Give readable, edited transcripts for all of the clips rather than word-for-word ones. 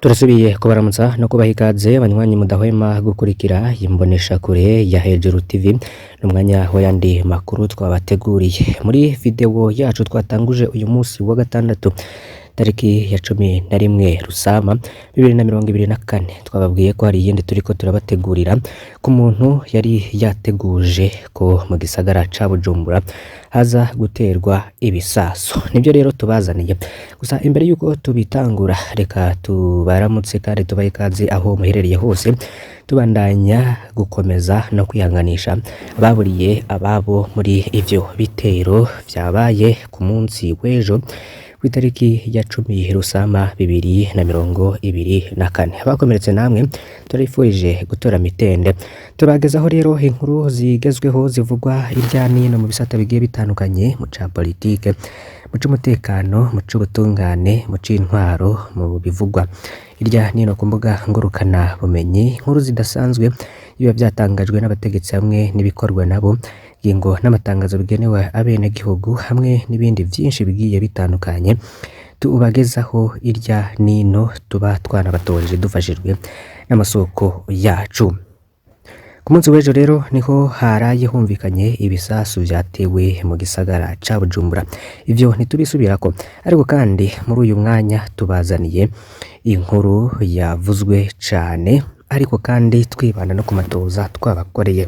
Turasubiye kubaramutsa no kubaha ikaze, abanywanyi mudahwema gukurikira imboneshakure ya Hejuru TV, n'umwanya w'ayandi makuru twabateguriye. Muri video yacu twatanguje uyu munsi wa gatandatu, tariki ya 11 Rusama 2024, twababwiye ko hari iyindi turiko turabategurira ku muntu yari yateguje ko mu gisagara ca Bujumbura haza guterwa ibisasu. Nibyo rero tubazaniye. Gusa imbere yuko tubitangura, reka tubaramutse kandi tubahe ikaze aho muherereye hose, tubandanya gukomeza no kwihanganisha ababuriye ababo muri ivyo bitero vyabaye ku munsi w'ejo, kw'itariki ya 10 Rusama 2024. Abakomeretse namwe turabifurije gutora mitende. Turagezaho rero inkuru zigezweho zivugwa irya nino mu bisata bigiye bitandukanye: mu ca politike, mu c'umutekano, mu c'ubutungane, mu c'intwaro, mu bivugwa hirya nino ku mbuga ngurukana bumenyi, inkuru zidasanzwe biba byatangajwe n'abategetsi hamwe n'ibikorwa nabo, ingingo n'amatangazo bigenewe abenegihugu, hamwe n'ibindi vyinshi bigiye bitandukanye tubagezaho irya nino, tuba twanabatoreje dufashijwe n'amasoko yacu. Ku munsi w'ejo rero niho haraye humvikanye ibisasu vyatewe mu gisagara ca Bujumbura. Ivyo ntitubisubirako, ariko kandi muri uyu mwanya tubazaniye inkuru yavuzwe cane, ariko kandi twibanda no ku matoza twabakoreye.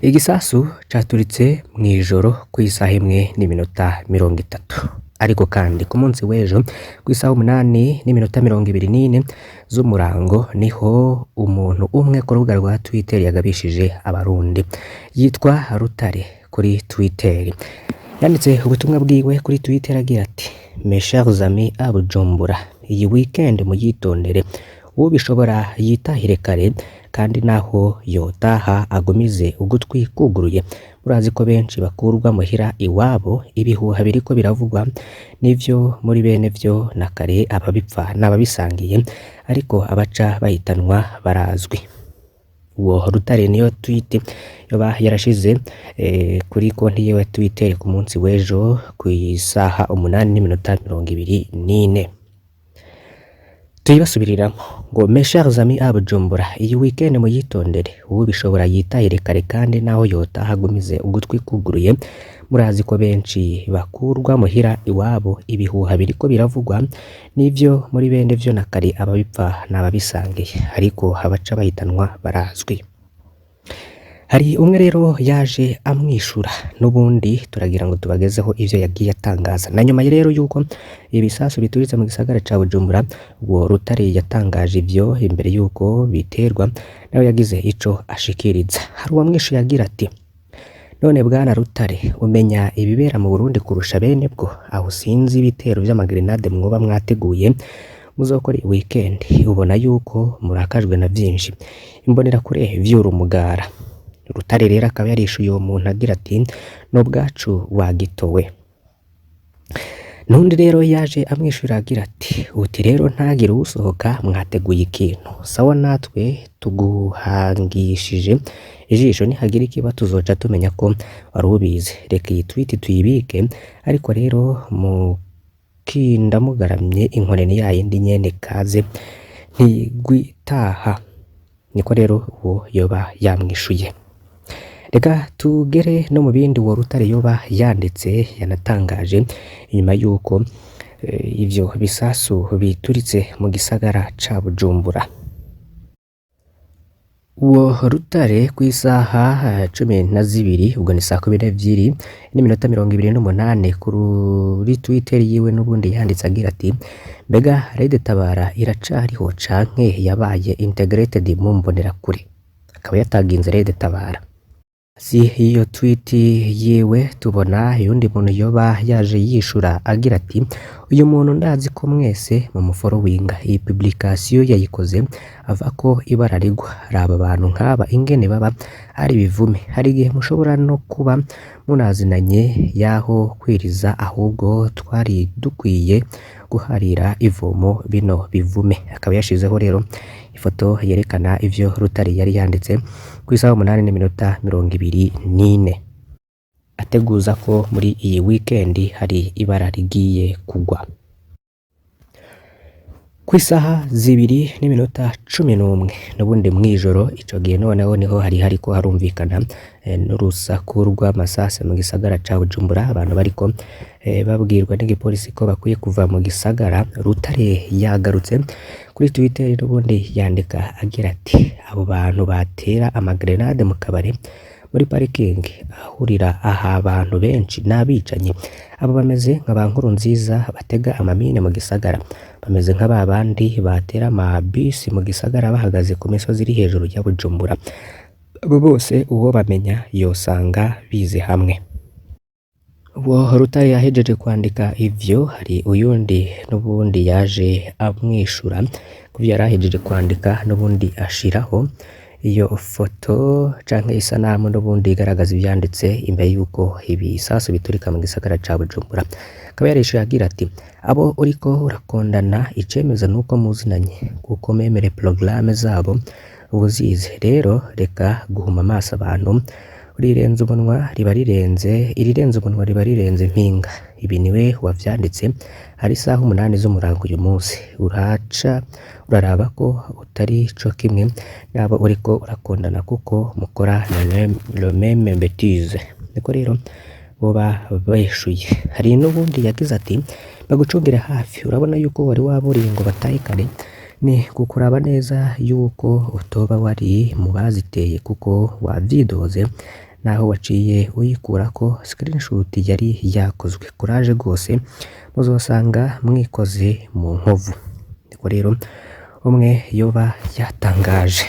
Igisasu caturitse mw'ijoro kw'isaha 1:30, ariko kandi ku munsi w'ejo kw'isaha 8:24 z'umurango niho umuntu umwe ku rubuga rwa Twitter yagabishije Abarundi, yitwa Rutare kuri Twitter. Yanditse ubutumwa bwiwe kuri Twitter agira ati: "Mes chers amis à Bujumbura, iyi weekend muyitondere, ubishobora yitahire kare, kandi naho yotaha agumize ugutwi kuguruye. Murazi ko benshi bakurwa muhira iwabo, ibihuha biriko biravugwa nivyo muri bene vyo na kare, ababipfa n'ababisangiye, ariko abaca bahitanwa barazwi." Uwo Rutare niyo tweet yoba yarashize kuri konti yiwe ya Twitter ku munsi w'ejo kw'isaha 8:24. Tuyibasubiriramo ngo: "Mes chers amis à Bujumbura, iyi weekend muyitondere, ubishobora yitahire kare, kandi naho yotaha agumize ugutwi kuguruye. Murazi ko benshi bakurwa muhira iwabo, ibihuha biriko biravugwa nivyo muri bene vyo na kare, ababipfa n'ababisangiye, ariko abaca bahitanwa barazwi." Hari umwe rero yaje amwishura, n'ubundi turagira ngo tubagezeho ivyo yagiye atangaza. Na nyuma rero yuko ibisasu bituritse mu gisagara ca Bujumbura, uwo Rutare yatangaje ivyo imbere yuko biterwa, nawe yagize ico ashikiriza. Hari uwamwishuye agira ati: "None bwana Rutare, umenya ibibera mu Burundi kurusha bene bwo? Aho sinzi ibitero vy'amagrenade mwoba mwateguye muzokora iyi weekend. Ubona yuko murakajwe na vyinshi, imbonerakure vyura umugara." Rutare rero akaba yarishuye uwo muntu agira ati: "N'ubwacu wagitowe." Nundi rero yaje amwishura agira ati: "Uti rero ntagire uwusohoka, mwateguye ikintu, sawa, natwe tuguhangishije ijisho, nihagira ikiba tuzoca tumenya ko wari ubizi. Reka iyi tweet tuyibike, ariko rero mukindamugaramye, inkone ni yayindi nyene, kaze ntigwitaha." Niko rero uwo yoba yamwishuye. Reka tugere no mu bindi uwo Rutare yoba yanditse, yanatangaje inyuma yuko ivyo bisasu bituritse mu gisagara ca Bujumbura. Uwo Rutare kw'isaha 12, ubwo ni saa 12:28, kuri Twitter yiwe n'ubundi yanditse agira ati: "Mbega Red Tabara iracariho canke yabaye integrated mu mbonerakure?" Akaba yataginze Red Tabara. Si iyo tweet yiwe, tubona uyundi muntu yoba yaje yishura agira ati: "Uyu muntu ndazi ko mwese mumuforowinga, iyi publication yayikoze ava ko ibara rigwa. Raba abantu nk'aba ingene baba ari ibivume, hari igihe mushobora no kuba munazinanye yaho kwiriza, ahubwo twari dukwiye guharira ivomo bino bivume." Akaba yashizeho rero ifoto yerekana ivyo Rutare yari yanditse ku isaha 8:24, ateguza ko muri iyi weekend hari ibara rigiye kugwa. Kw'isaha 2:11 n'ubundi mw'ijoro, ico gihe noneho niho hari hariko harumvikana n'urusaku rw'amasase mu gisagara ca Bujumbura, abantu bariko babwirwa n'igipolisi ko bakwiye kuva mu gisagara. Rutare yagarutse kuri Twitter n'ubundi yandika agira ati: "Abo bantu batera amagrenade mu kabare, muri parikingi ahurira aha abantu benshi n'abicanyi. Abo bameze nka ba Nkurunziza batega amamine mu gisagara, bameze nka ba bandi batera amabisi mu gisagara bahagaze ku misozi iri hejuru ya Bujumbura. Abo bose uwo bamenya yosanga bize hamwe." Uwo Rutare yahejeje kwandika ivyo, hari uyundi n'ubundi yaje amwishura kuvyo yari ahejeje kwandika, n'ubundi ashiraho iyo foto canke isanamu n'ubundi igaragaza ivyanditse imbere yuko ibisasu biturika mu gisagara ca Bujumbura. Akaba yarishuye agira ati: "Abo uriko urakondana icemeza nuko muzinanye, kuko memere programme zabo ubuzizi. Rero reka guhuma amaso abantu, urirenze umunwa riba rirenze, irirenze umunwa riba rirenze impinga." Ibi niwe wavyanditse hari isaha 8 z'umurango uyu munsi. Uraca uraraba ko utari co kimwe n'abo uriko urakondana, kuko mukora le même bêtise. Niko rero boba beshuye. Hari n'ubundi yagize ati: "Bagucungire hafi, urabona yuko wari waburiye ngo batahe kare, ni kukuraba neza yuko utoba wari mu baziteye, kuko wavyidoze naho waciye uyikurako screenshot yari yakozwe. Courage rwose, muzosanga mwikoze mu nkovu." Niko rero umwe yoba yatangaje.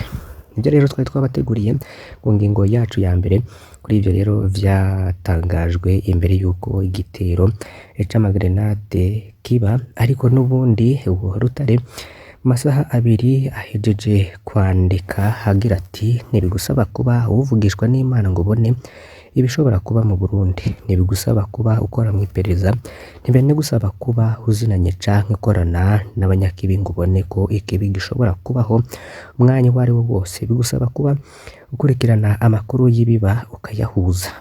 Nibyo rero twari twabateguriye ku ngingo yacu ya mbere. Kuri ivyo rero vyatangajwe imbere yuko igitero c'amagrenade kiba, ariko n'ubundi uwo Rutare mu masaha 2 ahejeje kwandika agira ati: "Ntibigusaba kuba uvugishwa n'Imana ngo ubone ibishobora kuba mu Burundi, ntibigusaba kuba ukora mw'iperereza, ntibanagusaba kuba uzinanye canke ukorana n'abanyakibi ngo ubone ko ikibi gishobora kubaho umwanya uwo ari wo wose. Bigusaba kuba ukurikirana amakuru y'ibiba ukayahuza.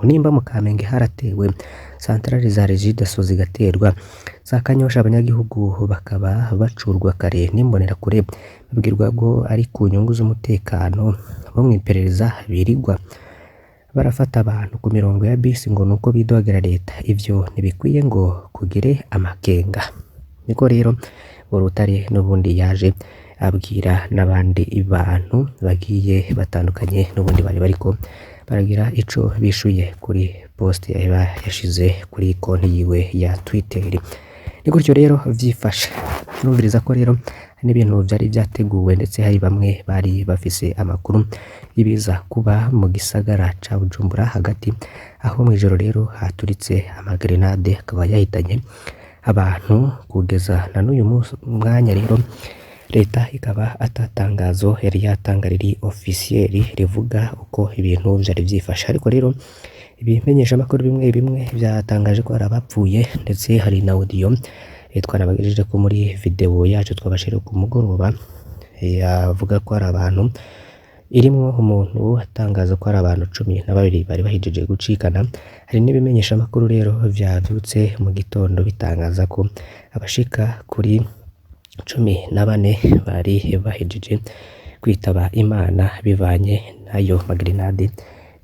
Nimba mu Kamenge haratewe santarari za Regideso zigaterwa, za Kanyosha abanyagihugu bakaba bacurwa kare n'imbonerakure, babwirwa ko ari ku nyungu z'umutekano, bo mw'iperereza birirwa barafata abantu ku mirongo ya bisi ngo nuko bidogera leta, ivyo ntibikwiye ngo kugire amakenga." Niko rero Rutare n'ubundi yaje abwira n'abandi bantu bagiye batandukanye, n'ubundi bari bariko baragira ico bishuye kuri post yaba yashize kuri konti yiwe ya Twitter. Ni gutyo rero vyifashe. Numviriza ko rero n'ibintu vyari vyateguwe, ndetse hari bamwe bari bafise amakuru y'ibiza kuba mu gisagara ca Bujumbura hagati, aho mw'ijoro rero haturitse amagrenade akaba yahitanye abantu. Kugeza na n'uyu mwanya rero leta ikaba atatangazo yari yatanga riri officiel rivuga uko ibintu vyari vyifashe, ariko rero ibimenyeshamakuru bimwe bimwe vyatangaje ko hari abapfuye, ndetse hari na audio twanabagejeje ko muri video yacu twabashiriye ku mugoroba, yavuga ko hari abantu, irimwo umuntu atangaza ko hari abantu 12 bari bahejeje gucikana. Hari n'ibimenyeshamakuru rero vyavyutse mu gitondo bitangaza ko abashika kuri 14 bari bahejeje kwitaba Imana bivanye n'ayo magrenade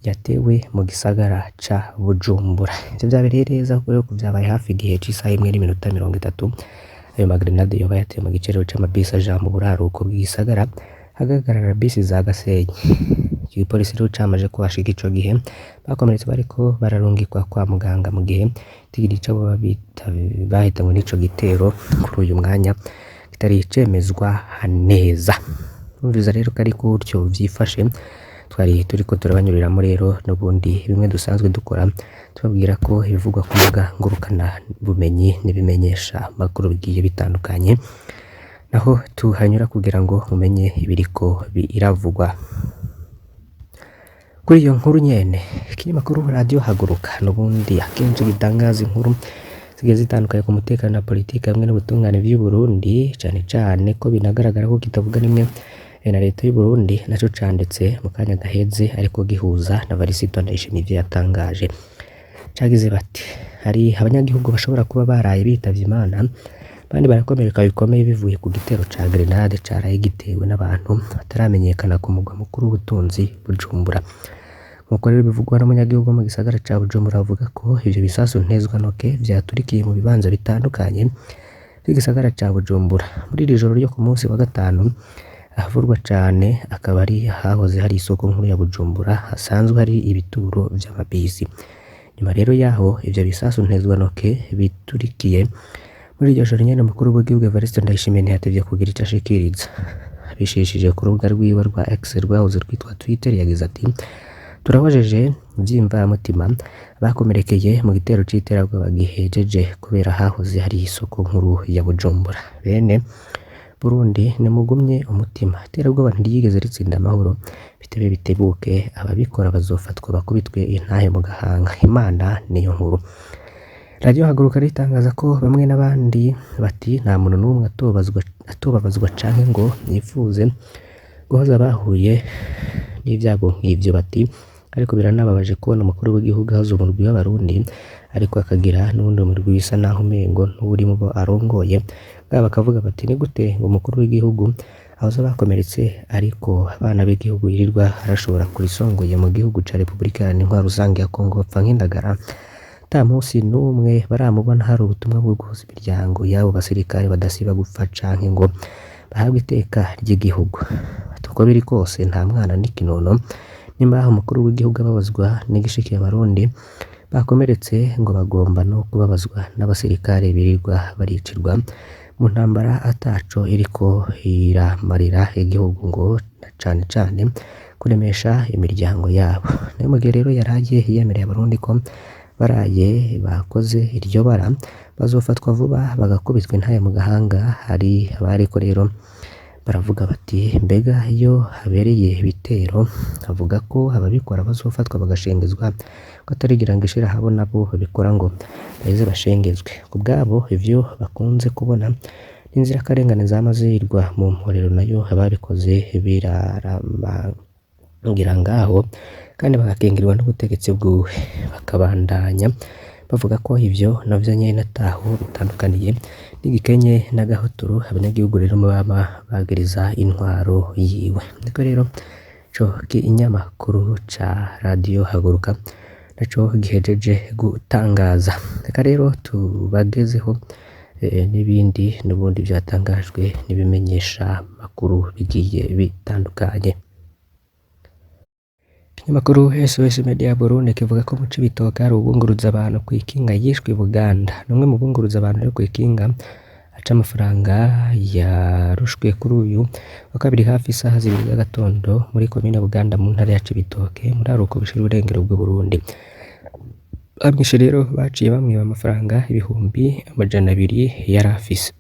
yatewe mu gisagara ca Bujumbura. Ivyo vyabereye neza kuko vyabaye hafi igihe c'isaha 1:30. Ayo magrenade yoba yatewe mu gice c'amabisi aja mu buraruko bw'igisagara, hagahagarara bisi za Gasenyi. Igipolisi rero camaze kuhashika ico gihe, bakomeretse bariko bararungikwa kwa muganga, mu gihe igitigiri c'abo bahitanywe n'ico gitero kuri uyu mwanya kitari cemezwa neza. Urumviza rero ko ari gutyo vyifashe. Twari turiko turabanyuriramo rero n'ubundi bimwe dusanzwe dukora, tubabwira ko ibivugwa ku mbuga ngurukana bumenyi n'ibimenyesha makuru bigiye bitandukanye, naho tuhanyura kugira ngo mumenye ibiriko biravugwa. Kuri iyo nkuru nyene, ikinyamakuru Radio Haguruka n'ubundi akenshi gitangaza inkuru zigiye zitandukanye ku mutekano na politike hamwe n'ubutungane vy'u Burundi, cane cane ko binagaragara ko kitavuga rimwe na leta y'u Burundi, naco canditse mu kanya gaheze ariko gihuza na Varisito Ndayishimiye ivyo yatangaje. Cagize bati: "Hari abanyagihugu bashobora kuba baraye bitavye Imana Abandi barakomereka bikomeye bivuye ku gitero ca grenade caraye gitewe n'abantu bataramenyekana ku mugwa mukuru w'ubutunzi Bujumbura. Nkuko rero bivugwa n'umunyagihugu wo mu gisagara ca Bujumbura, avuga ko ivyo bisasu ntezwantoke vyaturikiye mu bibanza bitandukanye vy'igisagara ca Bujumbura. Muri iri joro ryo ku munsi wa gatanu, ahavurwa cane akaba ari ahahoze hari isoko nkuru ya Bujumbura, hasanzwe hari ibituro vy'amabisi. Nyuma rero yaho ivyo bisasu ntezwantoke biturikiye muri iryo joro nyene, umukuru w'igihugu Evariste Ndayishimiye ntiyatevye kugira ico ashikiriza. Abicishije ku rubuga rwiwe rwa X rwahoze rwitwa Twitter, yagize ati: "Turahojeje vy'imvamutima abakomerekeye mu gitero c'iterabwoba gihejeje kubera hahoze hari isoko nkuru ya Bujumbura. Bene Burundi, nimugumye umutima, iterabwoba ntiryigeze ritsinda amahoro, bitebe bitebuke ababikora bazofatwa bakubitwe intahe mu gahanga. Imana niyo nkuru." Radiyo Haguruka ritangaza ko bamwe n'abandi bati nta muntu n'umwe atobabazwa canke ngo yifuze guhoza abahuye n'ivyago nk'ivyo, bati ariko biranababaje kubona umukuru w'igihugu ahoza umurwi w'abarundi, ariko akagira n'uwundi murwi bisa naho umengo nturi mubo arongoye. Baba bakavuga bati ni gute ngo umukuru w'igihugu ahoza abakomeretse, ariko abana b'igihugu yirirwa arashobora kurisongoye mu gihugu ca Repubulika Iharanira Intwaro Rusange ya Kongo bapfa nk'indagara, ata munsi n'umwe baramubona hari ubutumwa bwo guhuza imiryango y'abo basirikare badasiba gupfa canke ngo bahabwe iteka ry'igihugu. Bati uko biri kose nta mwana n'ikinono, nimba umukuru w'igihugu ababazwa n'igishikiye abarundi bakomeretse, ngo bagomba no kubabazwa n'abasirikare birirwa baricirwa mu ntambara ataco iriko iramarira igihugu, ngo na cane cane kuremesha imiryango yabo. Nayo mu gihe rero yaraye yemereye abarundi ko baraye bakoze iryo bara bazofatwa vuba bagakubitwa intahe mu gahanga, hari abariko rero baravuga bati mbega iyo habereye ibitero avuga ko ababikora bazofatwa bagashengezwa, ko atarigira ngo ishira habo nabo babikora ngo baheze bashengezwe. Ku bwabo ivyo bakunze kubona n'inzirakarengane zama zirwa mu mporero, nayo ababikoze biraramangira ngaho kandi bagakingirwa n'ubutegetsi bwiwe. Bakabandanya bavuga ko ivyo navyo nyene ataho bitandukaniye n'igikenye n'agahotoro abanyagihugu rero bama bagiriza intwaro yiwe. Niko rero ico kinyamakuru ca Radiyo Haguruka naco gihejeje gutangaza. Reka rero tubagezeho n'ibindi n'ubundi vyatangajwe n'ibimenyesha makuru bigiye bitandukanye. Ikinyamakuru SOS Media Burundi kivuga ko mu Cibitoke hari uwunguruza abantu kw'ikinga yishwe i Buganda. N'umwe mu bunguruza abantu rero kw'ikinga aca amafaranga yarushwe kuri uyu wa kabiri hafi isaha 2 z'agatondo muri komine Buganda mu ntara ya Cibitoke, muri aruko bushira uburengero bw'Uburundi. Abamwishe rero baciye bamwiba amafaranga 200,000 yari afise.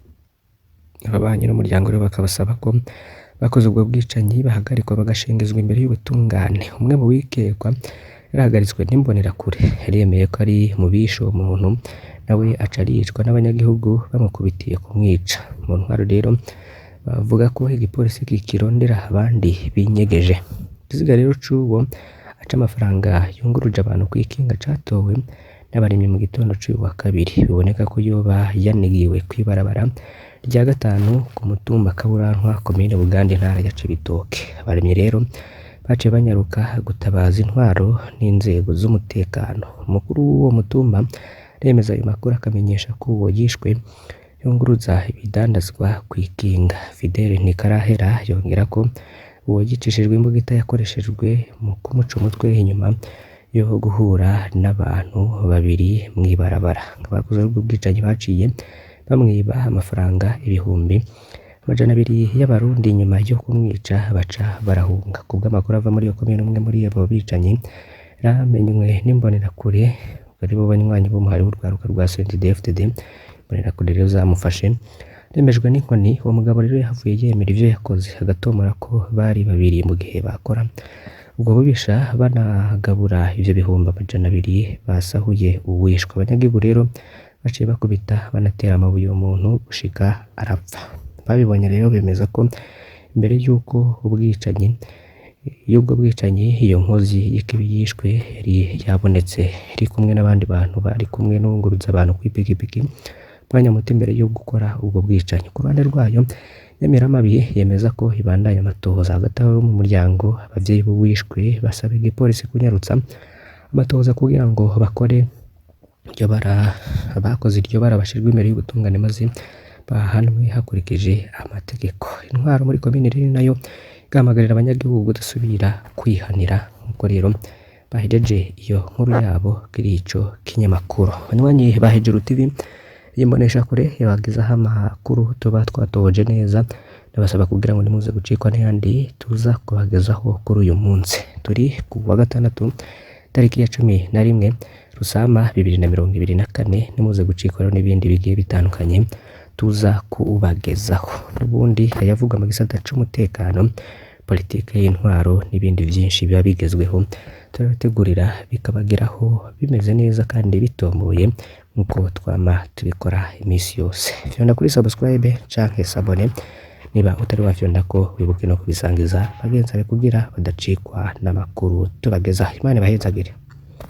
Ababanyi n'umuryango rero bakabasaba ko bakoze ubwo bwicanyi bahagarikwa bagashengezwa imbere y'ubutungane. Umwe mu bikekwa yarahagaritswe n'imbonerakure, yaremeye ko ari mu bishe uwo muntu, nawe aca aricwa n'abanyagihugu bamukubitiye kumwica. Mu ntwaro rero bavuga ko igipolisi kikirondera abandi binyegeje. Ikiziga rero c'uwo aca amafaranga yunguruje abantu kw'ikinga catowe n'abarimyi mu gitondo c'uyu wa kabiri, biboneka ko yoba yanigiwe kw'ibarabara rya gatanu ku mutumba Kaburantwa, komine Buganda, intara ya Cibitoke. Abarimyi rero baciye banyaruka gutabaza intwaro n'inzego z'umutekano. Umukuru w'uwo mutumba aremeza ayo makuru, akamenyesha ko uwo yishwe yunguruza ibidandazwa kw'ikinga. Fidele Ntikarahera yongera ko uwo yicishijwe imbugita yakoreshejwe mu kumuca umutwe inyuma yo guhura n'abantu babiri mw'ibarabara. Abakoze ubwo bwicanyi baciye bamwiba amafaranga 200,000 y'abarundi, nyuma yo kumwica baca barahunga. Kubw'amakuru ava muri iyo komine, umwe muri abo bicanyi yaramenywe n'imbonerakure, aribo banywanyi b'umuhari w'urwaruka rwa CNDD-FDD. Imbonerakure rero zamufashe remejwe n'inkoni. Uwo mugabo rero yahavuye yemera ivyo yakoze, agatomora ko bari babiri mu gihe bakora ubwo bubisha, banagabura ivyo 200,000 basahuye uwishwe. Abanyagihugu rero baciye bakubita banatera amabuye uwo muntu gushika arapfa. Babibonye rero bemeza ko imbere y'uko ubwicanyi y'ubwo bwicanyi iyo nkozi y'ikibi yishwe yari yabonetse iri kumwe n'abandi bantu bari kumwe n'uwunguruza abantu kw'ipikipiki. Umwanya muto imbere yo gukora ubwo bwicanyi. Ku ruhande rwayo, Nyamiramabi yemeza ko ibandanya amatohoza. Hagati aho mu muryango, abavyeyi b'uwishwe basaba igipolisi kunyarutsa amatohoza kugira ngo bakore iryo bara, abakoze iryo bara bashirwe imbere y'ubutungane maze bahanwe hakurikije amategeko. Intwaro muri komine rero nayo igahamagarira abanyagihugu kudasubira kwihanira, nkuko rero bahejeje iyo nkuru yabo kuri ico kinyamakuru. Banywanyi ba Hejuru TV, iyi mboneshakure yabagezaho amakuru tuba twatohoje neza, ndabasaba kugira ngo ntimuze gucikwa n'ayandi tuza kubagezaho kuri uyu munsi. Turi ku wa gatandatu, tariki ya 11 Rusama 2024, ntimuze gucikwa rero n'ibindi bigiye bitandukanye tuza kubagezaho. N'ubundi ayavugwa mu gisata c'umutekano, politike y'intwaro n'ibindi vyinshi biba bigezweho, turabitegurira bikabageraho bimeze neza kandi bitomboye nkuko twama tubikora imisi yose. Fyonda kuri subscribe canke s'abonner niba utari wafyondako, wibuke no kubisangiza bagenzi bawe kugira badacikwa n'amakuru tubagezaho. Imana ibahezagire.